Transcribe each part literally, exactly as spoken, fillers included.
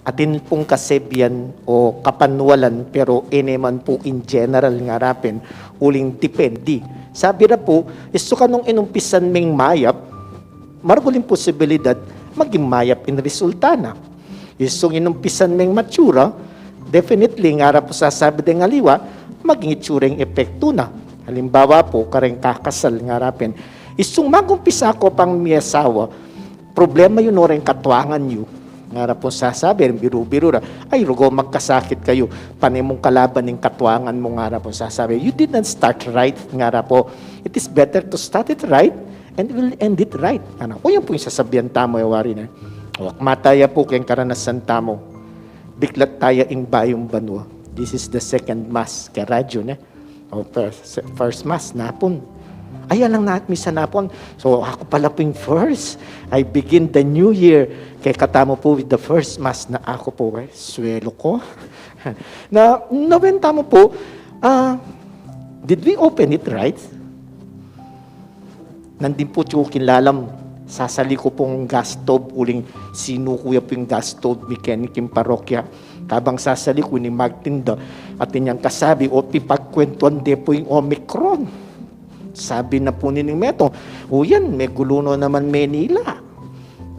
Atin pung kasebian o kapanwalan, pero e ne man pu in general ngara pin, uling depende. Sabi ra pu, isu kanung inumpisan meng mayap, maragul ing posibilidad maging mayap in resulta na. Isung inumpisan meng matsura, definitely, ngara pu sasabi deng aliwa, maging itsura ing epektu na. Halimbawa pu, kareng kakasal ngara pin, isung magumpisa ko pang miasawa, problema yu no reng katuangan yu. Ngara pung sasabi, biru-biru ra, ay, rugo magkasakit kayu, pane mung kalaban ing katuangan mu, ngara pung sasabi. You did not start right, ngara pu. It is better to start it right and will end it right. Ano? O yan pu ing sasabian tamu, e wari ne. O, akma taya pu keng karanasan tamu. Biklat taya ing bayung banua. This is the second mass keng radyo, ne? O, first, first mass, napun. Ay, alang na misa napun. So, aku pala pu ing first. I begin the new year. Kaya katamu pu with the first mass na aku pu, e, swelo ko. Na, nawen tamu pu, ah, did we open it right? Nandin pu tsu king lalam, sasali ku pung gas stove, uling sinuku ya pu ing gas stove mi keni king parokya. Kabang sasali ku, ini magtinda, atin yang kasabi, o pipagkwentuan de pu ing Omicron. Sabi na pu nining metung, o yan, megulu no naman Manila.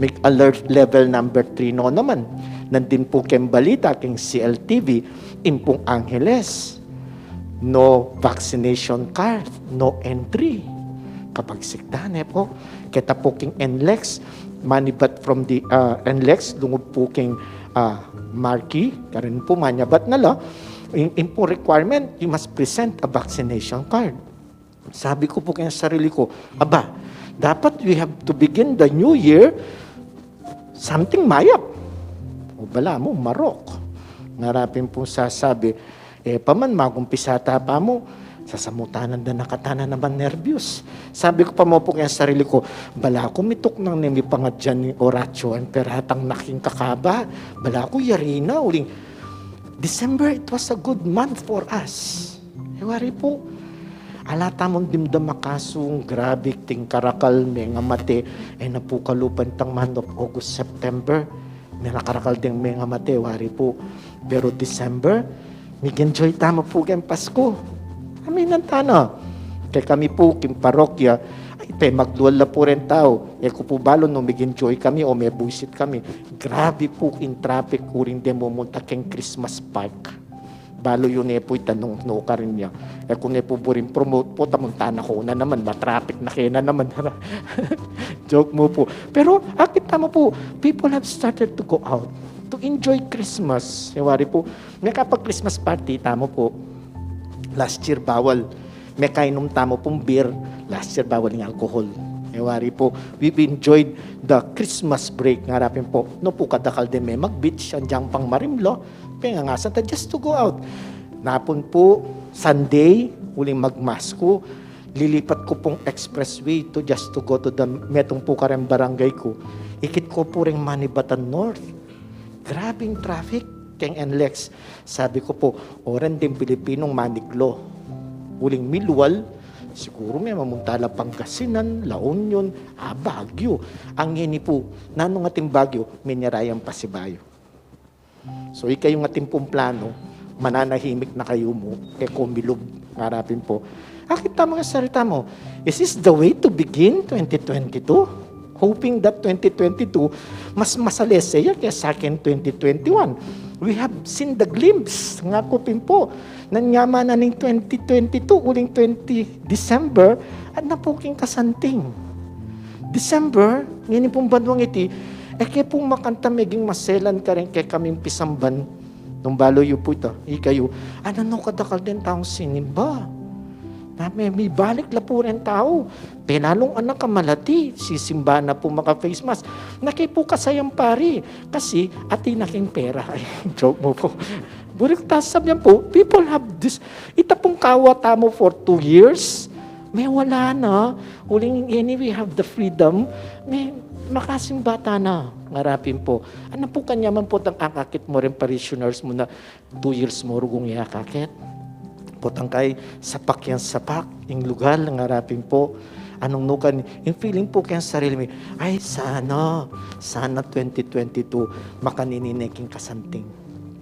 Mig alert level number three no naman. Nandin pu keng balita, keng C L T V, ing pung Angeles, no vaccination card, no entry. Kabagsik da, ne pu. Keta pu keng NLEX, manibat from the, ah, NLEX, lungub pu keng, ah, marquee, karin pu manyabat na la, ing, ing pung requirement, you must present a vaccination card. Sabi ku pu keng sarili ku, aba, dapat we have to begin the new year something mayap. O bala mu, marok. Ngara pin pung sasabi, e pa man, magumpisa ta pa mu, sasamutanan da na kata na naman nerbiyos. Sabi ku pa mu pu keng sarili ku, bala ku mituknang ne mipangadyan ning Oratio Imperata na king kakaba, bala ku yari na, uling December, it was a good month for us. E wari pu, ala tamung dimdam a kasung grabe king karakal, mengamate, e na pu kalupa itang month of August, September, menakarakal ding mengamate, wari pu. Pero December, mig-enjoy tamu pu keng Pasku. Aminan ta na. Kekami pu, king parokya, ay, pemaglual la pu reng tau. E ku pu balu nung mig-enjoy kami o mebuisit kami. Grabe pu ing traffic uling deng mumunta keng Christmas park. Balu yu ne pu, itanung no karin ya. E ku ne pu buring promote pu, ta munta na ku na naman, ma-traffic na kena naman. Joke mu pu. Pero akit tamu pu, people have started to go out to enjoy Christmas. E wari pu, mekapag-Christmas party tamu pu. Last year bawal. Mekainum tamu pung beer. Last year bawal ing alcohol. E wari pu, we enjoyed the Christmas break, ngara pin pu. No pu kadakal deng memag-beach, agyang pang marimlo, pengangasan ta just to go out. Napun pu, Sunday, uling mag-mass ku, lilipat ku pung expressway to just to go to the, metung pu kareng barangay ku. Ikit ku pu reng Manibatan North. Grabing traffic keng NLEX. Sabi ku pu, oran ding Pilipinung maniglo. Uling milual, siguru me mamunta la Pangasinan, La Union, a, Baguio. Ang ini pu, nanung ating Baguio, minyara yang pasibayu. So, ikayu nga atin pung plano, mananahimik na kayu mu, e ku milub, ngara pin pu. Akit tamu ing sarili tamu, is this the way to begin twenty twenty-two? Hoping that twenty twenty-two, mas masalese ya kesa keng twenty twenty-one. We have seen the glimpse, ngaku pin pu, nanu ya man ning twenty twenty-two, uling twenty December, at napuking kasanting. December, ngeni pung banuang iti, e ke pu makanta meging maselan kareng kekaming pisamban. Nung balu yu pu ita, ikayu, nanu no kadakal deng taung sinimba? Na me, mibalik la pu reng tau. Penalung anak a malati, sisimba na pu maka-face mask. Na ke pu kasayang pari, kasi atin na keng pera. Ay, joke mu pu. Buring ta sabian pu, people have this, ita pung kawa tamu for two years, mewala na, uling ngeni we have the freedom, me, makasimba ta na, ngara pin pu. Anu pu kanyaman pu tang akakit mu reng parishioners mu na two years mu rugung e akakit? Potang kay sapak yang sapak ing lugal, ngara pin pu. Anung nukan, ing feeling pu keng sarili mi, ay, sana, sana twenty twenty-two, makanini ne king kasanting.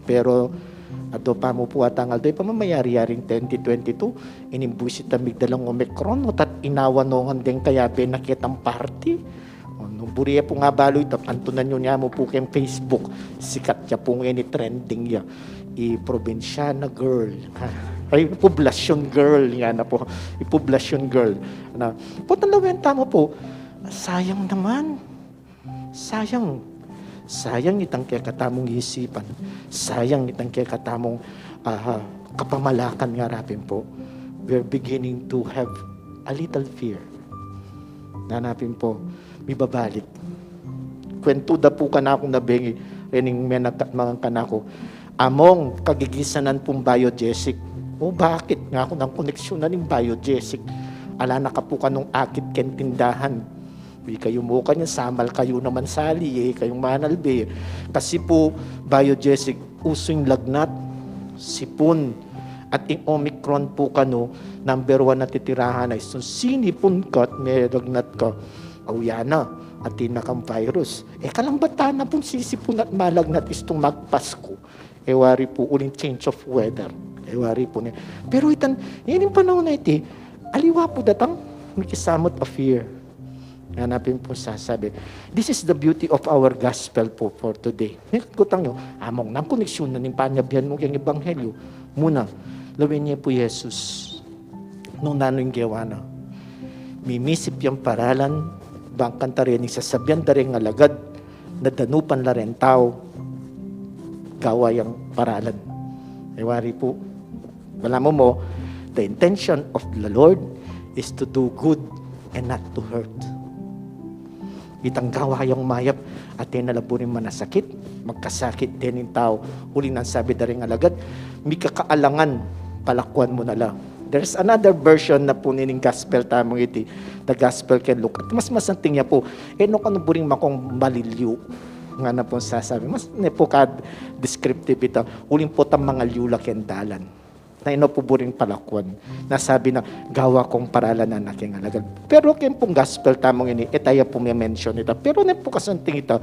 Pero, adupa mu pu atang aldo, pamamayari-yaring twenty twenty-two, inimbuisit a migdalang Omicron, o tat inawan no ngan deng kayabe na ketang party. O, nung buri e pu nga balu ita, antunan yu ne mu pu keng Facebook, sikat ya pu ngeni, trending ya. I probinsyana girl. Ay, poblasyon girl, ngana pu. I poblasyon girl. Na, potang lawen tamu pu, sayang naman. Sayang. Sayang itang kekatamung isipan. Sayang itang kekatamung, aha, kapamalakan, ngara pin pu. We're beginning to have a little fear. Ngana pin pu, mibabalik. Kwentu da pu kanaku na bengi, rening menagkat mangan kanaku, Among, kagigisanan pung biogesic. O, bakit? Ngaku, nang koneksyonan ning biogesic. Ala na ka pu kanung akit keng tindahan. Di kayu mu kanyan, samal kayu naman sali, e kayung manalbe. Kasi pu, biogesic, usu ing lagnat, sipun, at ing Omicron pu kanu, number one a titirahan na istung sinipun ka at melagnat ka. Aw, ya na, atin na kang virus. E, kalambatan na pung sisipun at malagnat istung magpasku. E wari pu, uling change of weather. E wari pu ne. Pero itan, yan ing panaun a iti, aliwa pu datang, mikisamut a fear. Ngana pin pu sasabi, this is the beauty of our gospel pu for today. Ngunit kutang yu, among, nang koneksyon na ning panyabihan mu keng ebanghelyo. Muna, lawen ye pu Jesus. Nung nanu ing gewa na. Mimisip yang paralan, bang kanita reng sasabian da reng alagad, na danupan la reng tau, gawa yang paralan. E wari pu, balamu mu, the intention of the Lord is to do good and not to hurt. Itang gawa yang mayap, atin na la buring manasakit, magkasakit deng tau, uli nang sabi da reng alagad, mikakaalangan, palakuan mu na la. There's another version na pu nining gospel tamung iti, the gospel keng Luke. At mas masanting ya pu, e no kanu buring makung malilyu. Ngana pung sasabi, mas ne pu ka descriptive ita, uling potang mangalyu la keng dalan. Na ino pu buring palakuan. Na sabi na, gawa kung paralan na keng alagad. Pero keng pung gospel tamung ini, e ta ya pu me-mention ita. Pero ne pu kasanting ita,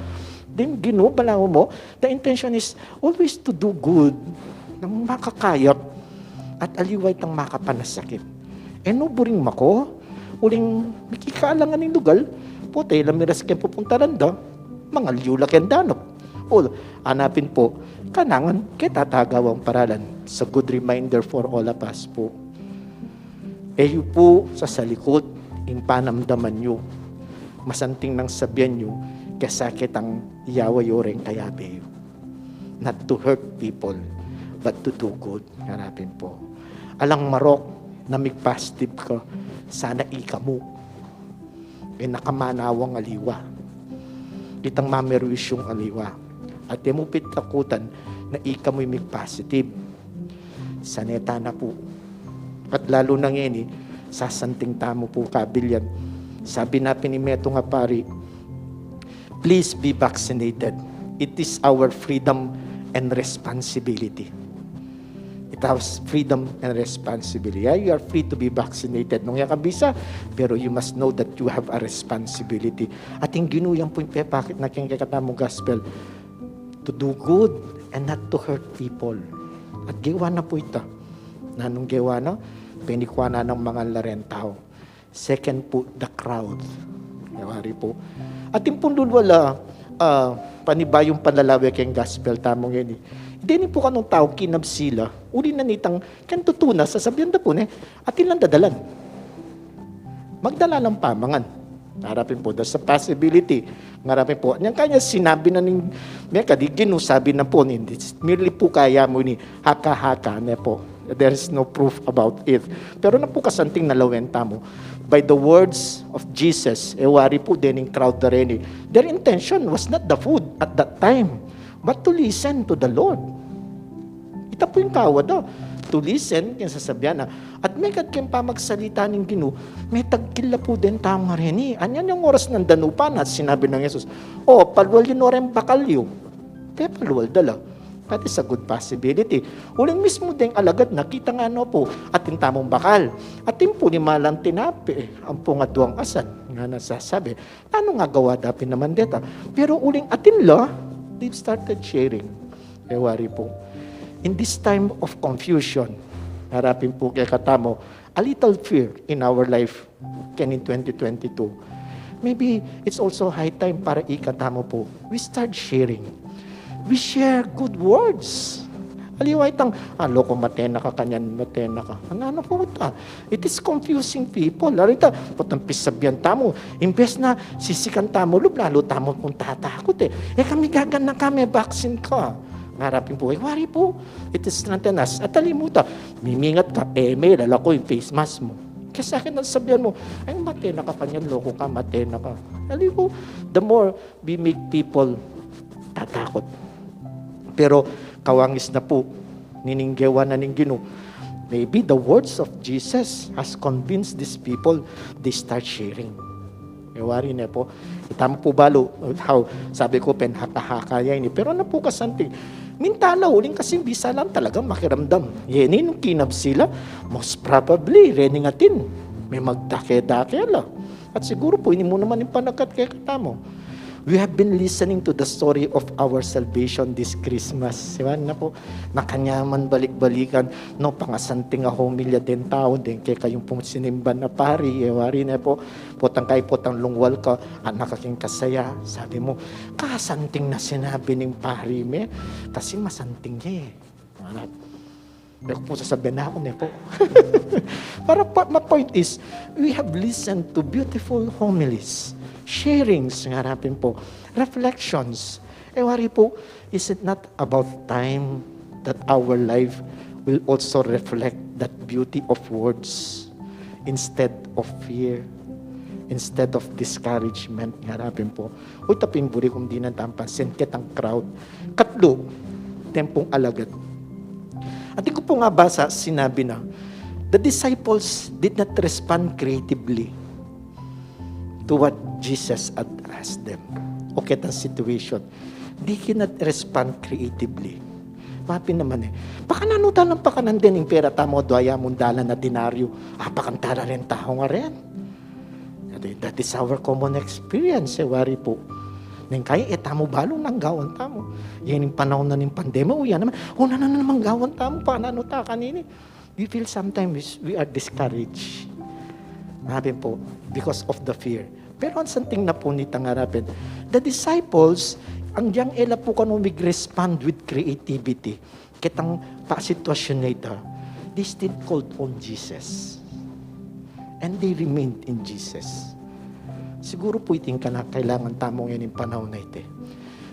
deng Ginu, balamu mu, the intention is always to do good. Nang makakayap at aliwa itang makapanasakit. E no buring mako, uling mikikaalangan ing lugal, pota la miras keng pupuntalan da, mangalyu la keng danup. O, ngana pin pu, kanangan, keta ta gawang paralan. It's a good reminder for all of us pu. E yu pu sasalikut ing panamdaman yu. Masanting nang sabian yu, kesa ketang iyawa yu reng kayabe yu. Not to hurt people, but to do good. Ngana pin pu. Alang marok na mig-positive ka, sana ika mu. E na ka manawang aliwa. Itang mamerwisyung aliwa. At e mu pin takutan na ika mu ing mig-positive. Sana e ta na pu. At lalu na ngeni, sasanting tamu pu kabilyan. Sabi na pin ning metung a pari, please be vaccinated. It is our freedom and responsibility. It has freedom and responsibility. Yeah, you are free to be vaccinated nung e ka bisa, pero you must know that you have a responsibility. At ing Ginu yan pu ing pepakit na keng kekatamung gospel, to do good and not to hurt people. At gewa na pu ita. Nanung gewa na? Penikua na nang mangan la reng tau. Second pu, the crowd. E wari pu. Atin pung lulwal a, ah, panibayung panlalawe keng gospel tamung ini. Deni pu kanung tau kinabsi la, uli na nitang, keng tutu na, sasabian da pu ne, atin lang dadalan. Magdala lang pamangan. Ngara pin pu, that's a possibility. Ngara pin pu, nyang kanya sinabi na ning, mekad ing Ginu, sabi na pu ning, merely pu kaya mu ini, haka-haka ne pu. There is no proof about it. Pero ne pu kasanting na lawen tamu. By the words of Jesus, e wari pu dening crowd da reni. Their intention was not the food at that time, but to listen to the Lord. Ita pu ing kawa da, to listen keng sasabian na. At mekad keng pamagsalita ning Ginu, metagkil la pu deng tau reni. Anyan yang oras nang danupan na, sinabi nang Jesus, o, palual yu no reng bakal yu. Pepalual da la. That is a good possibility. Uling mismu deng alagad, nakita nga, no pu, atin tamung bakal. Atin pu nimalang tinape, ampong aduang asan, ngana sasabi, nanu nga gawa da pin naman deta? Pero uling atin la, they started sharing. E wari pu, in this time of confusion, harapin pu kekatamu, a little fear in our life, keni twenty twenty-two. Maybe it's also high time para ikatamu pu, we start sharing. We share good words. Aliwa itang, ah, loko, mate na ka kanyan, mate na ka. Ano, ano pu ta? It is confusing people. Lalo ita, potang pisabian tamu, imbes na sisikan tamu lub, lalo tamu pung tatakut e. E kami gagan na kami, vaccine ka. Harapin pu, e wari pu, it is strengthen us. At alimuta, mimingat ka, e me, lalako yung face mask mu. Kasi akin ang sabihan mu, ay, mate na ka kanyan, loko ka, mate na ka. Aliwa, the more we make people tatakut. Pero kawangis na pu, nining gewa na ning Ginu. Maybe the words of Jesus has convinced these people, they start sharing. E wari ne pu, itamu pu balu, how, sabi ku pin, haka-haka ya ini. Pero ano pu kasanting? Minta la, uling kasi bisa lang talaga makiramdam. Yeni nung kinab sila, most probably, rening atin, me magdake-dake la. At siguru pu, ini mu naman ing panagat kekatamu. We have been listening to the story of our salvation this Christmas. Di ba na pu? Makanyaman balik-balikan, no, pangasanting a homilya deng tau, deng kekayung pung sinimban a pari, e wari ne pu, potang kai, potang lungwal ka, anak a king kasaya, sabi mu, kasanting na sinabi ning pari me, kasi masanting ya e. Anak, e ku pu sasabian na ku ne pu. Para pa, my point is, we have listened to beautiful homilies, sharings, harapin pu, reflections. E wari pu, is it not about time that our life will also reflect that beauty of words instead of fear, instead of discouragement, harapin pu? Uy, tapin buri kung dinan tampansin ketang crowd. Katlu, tempong alagad. Atin ku pung abasa, sinabi na, the disciples did not respond creatively to what Jesus had asked them. O ketang situation, di kina-respond creatively. Mapin naman e. Pakananu ta lang pakanan den ing pera tamu, adua ya mung dalan a denaryo, apakan ta la reng tau ngaren. That is our common experience, e wari pu. Neng kai, e tamu balu nung gawan tamu. Yan ing panaun na ning pandemya, o yan naman, o nanu na namang gawan tamu, pakananu ta kanini? We feel sometimes we are discouraged. Harapin pu, because of the fear. Pero ang santing na pu nitang harapin, the disciples, agyang e la pu kanu mig-respond with creativity ketang pasitwasyun a ita, they still called on Jesus. And they remained in Jesus. Siguru pu iti ing kailangan tamu ngening panaun a iti.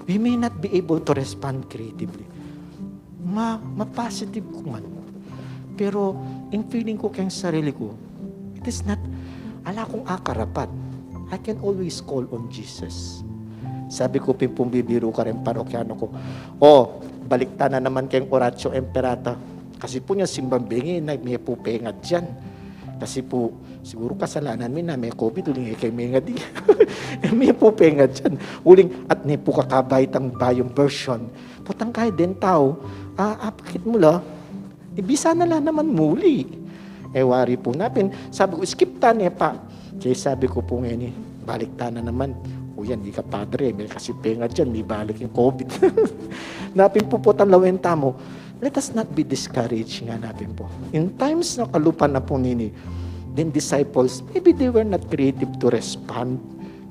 We may not be able to respond creatively. Ma, ma-positive ku man. Pero ing feeling ku keng sarili ku, it is not, ala kung akarapat. I can always call on Jesus. Sabi ku pin pung bibiru kareng parokyano ku, "O, balik ta na naman keng Oratio Imperata." Kasi pu nya simbang bengi na, me pu pengat yan. Kasi pu, siguru kasalanan mi na me-COVID, uling e ke mengad. Me pu pengat yan. Uling, at ne pu kakaba itang bayung version. Potang kai deng tau, a, apakit mu la, e bisa na la naman muli. E wari pu, napin, sabi ku, "Skip ta ne pa." Kaya sabi ku pu ngeni, balik ta na naman. O yan, di ka padre, me kasi pengat yan, mibalik ing COVID. Napin pu, potang lawen tamu, let us not be discouraged, ngana pin pu. In times na kalupa na pu nini, deng disciples, maybe they were not creative to respond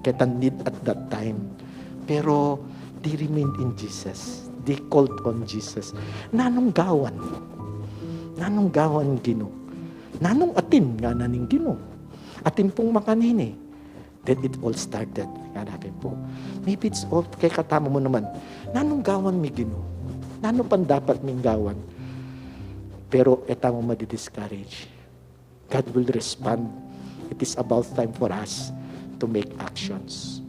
ketang need at that time. Pero they remained in Jesus. They called on Jesus. Nanung gawan? Nanung gawan, Ginu? Nanung atin, ngana ning Ginu? Atin pung makanini. Then it all started, ngana pin pu. Maybe it's all kekatamu mu naman. Nanung gawan mi, Ginu? Nanu pang dapat ming gawan? Pero e tamu madi-discourage. God will respond. It is about time for us to make actions.